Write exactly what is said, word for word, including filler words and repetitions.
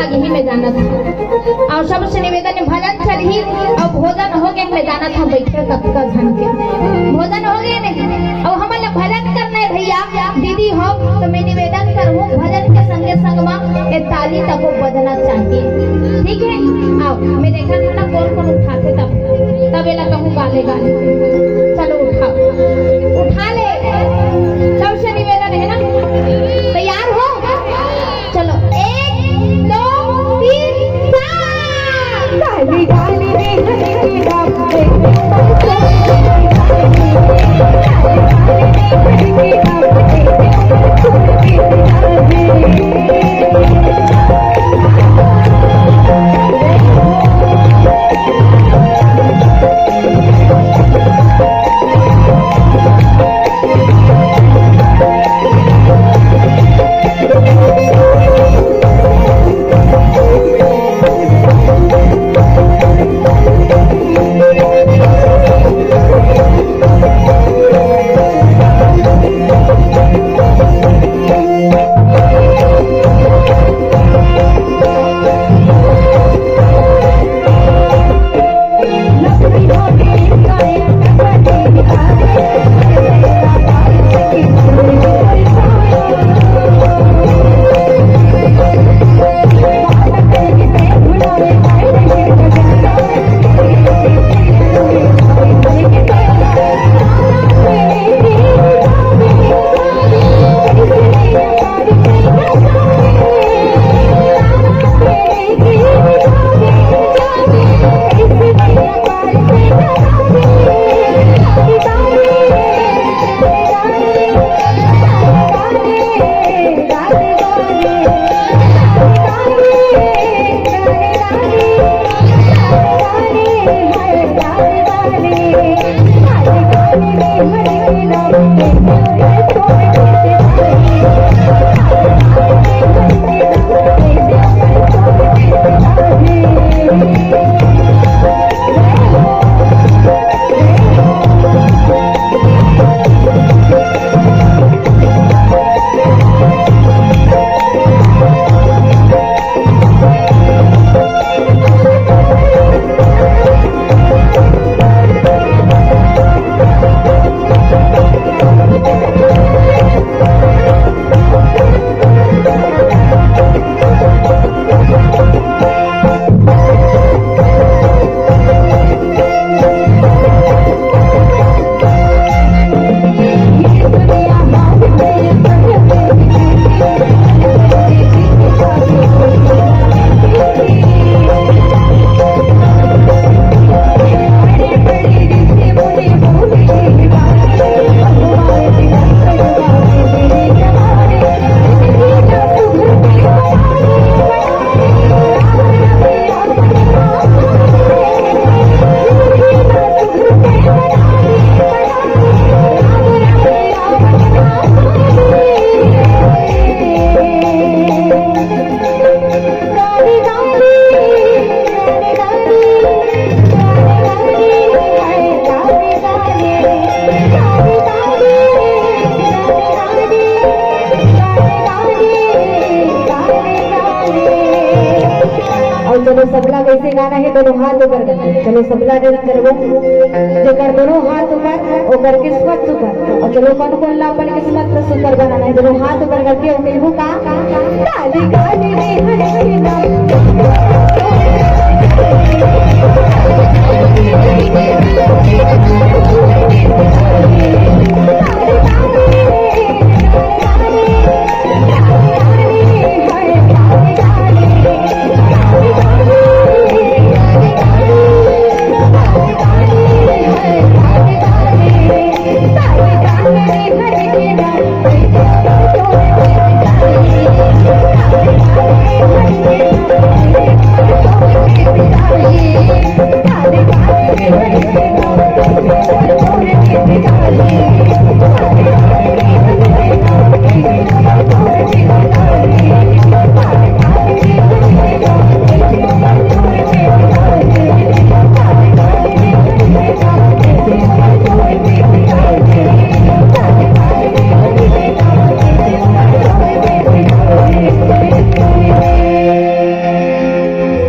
यही में जानत हँव। अउ सबसे निवेदन हे, भजन चलही अउ भोजन होगे, में जानत हँव बइठे कतका झन के। भोजन होगे नहीं, अउ हमन ला भजन करना हे भइया, दीदी हो, त में निवेदन करहूँ, भजन के संगे संग म ए ताली तको बजना चाहिए। ठीक हे, आओ, में देखत हँव ना कोन कोन उठाथे, तब, तब एला कहूँ गाले गाले। चलो उठाओ, उठा ले, सबसे निवेदन हे ना, तैयार हो? चलो, एक, दो, तीन, चार। अउ चलो, सबला कइसे गाना हे, दोनों हाथ ऊपर करके। चलो, सबला नृत्य करबो, जेकर दोनों हाथ ऊपर, ओकर किस्मत सुपर। अउ चलो, कोन कोन ला अपन किस्मत ला सुपर बनाना हे, दोनों हाथ ऊपर करके, अउ कहिबो का?